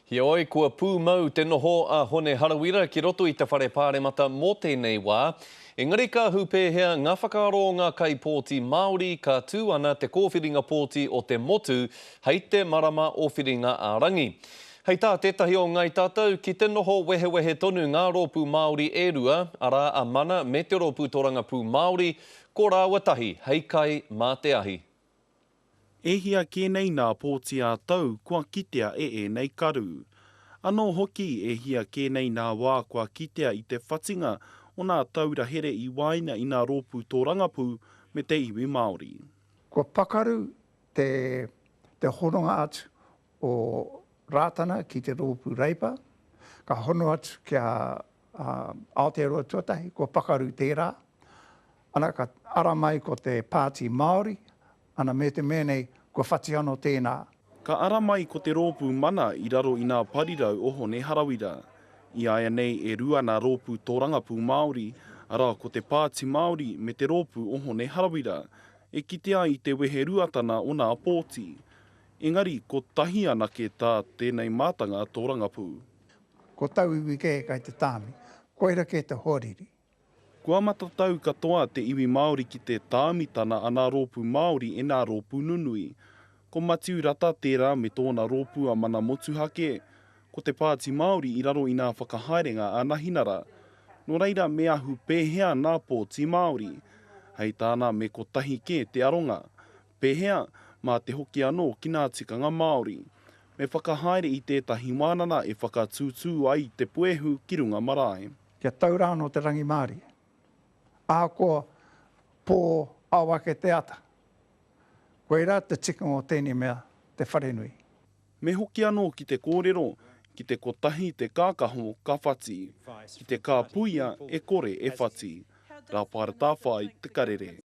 Heoi, kua pūmau te noho a Hone Harawira ki roto i te Whare Pāremata mō tēnei wā. Engari ka ahu pēhea ngā whakaaro o ngā kaipōti Māori ka tū ana te kōwhiringa pōti o te motu hei te marama o Whiringa-ā-rangi? Hei tā tētahi o Ngāi Tātou, ki te noho wehewehe tonu ngā rōpū Māori e rua, arā a Mana me te Rōpū Torangapū Māori, ko rāua tahi hei kai mā te ahi. E hia kē nei nā pōti ā-tau kua kitea e ēnei karu. Anō hoki, e hia kē nei nā wā kua kitea i te whatinga o nā taura here i waenga i nā rōpū tōrangapū me te iwi Māori. Kua pakaru te te hononga atu o Rātana ki te Rōpū Reipa, ka hono atu ki a Aotearoa Tuatahi, kua pakaru tērā. Ana, ka ara mai ko te Pāti Māori, ana me te mea nei, kua whati ano tēnā. Ka ara mai ko te rōpū Mana i raro i nā parirau o Hone Harawira. I āianei e rua nā rōpū tōrangapū Māori, arā ko te Pāti Māori me te rōpū o Hone Harawira, e kitea ai te wehe ruatana o nā pōti. Engari, kotahi anake tā tēnei mātanga tōrangapū. Ko tauiwi kē kai te tāmi. Koira kē te hoariri. Kua matatau katoa te iwi Māori ki te tāmitana a nā rōpū Māori e nā rōpū nunui. Ko Matiu Rata tērā me tōna rōpū a Mana Motuhake, ko te Pāti Māori i raro i nā whakahaerenga a Nahinara. Nō reira me ahu pēhea nā pōti Māori? Hei tāna me kotahi kē te aronga. Pēhea? Mā te hoki anō ki nā tikanga Māori. Me whakahaere i tētahi wānana e whakatūtū ai te puehu ki runga marae. Kia tau rā anō te rangimārie. Ahakoa pō ao ake te ata. Koirā te tikanga o tēnei mea, te wharenui. Me hoki anō ki te kōrero, ki te kotahi te kākaho ka whati, ki te kāpuia e kore e whati. Rāpara Tāwhai, Te Karere.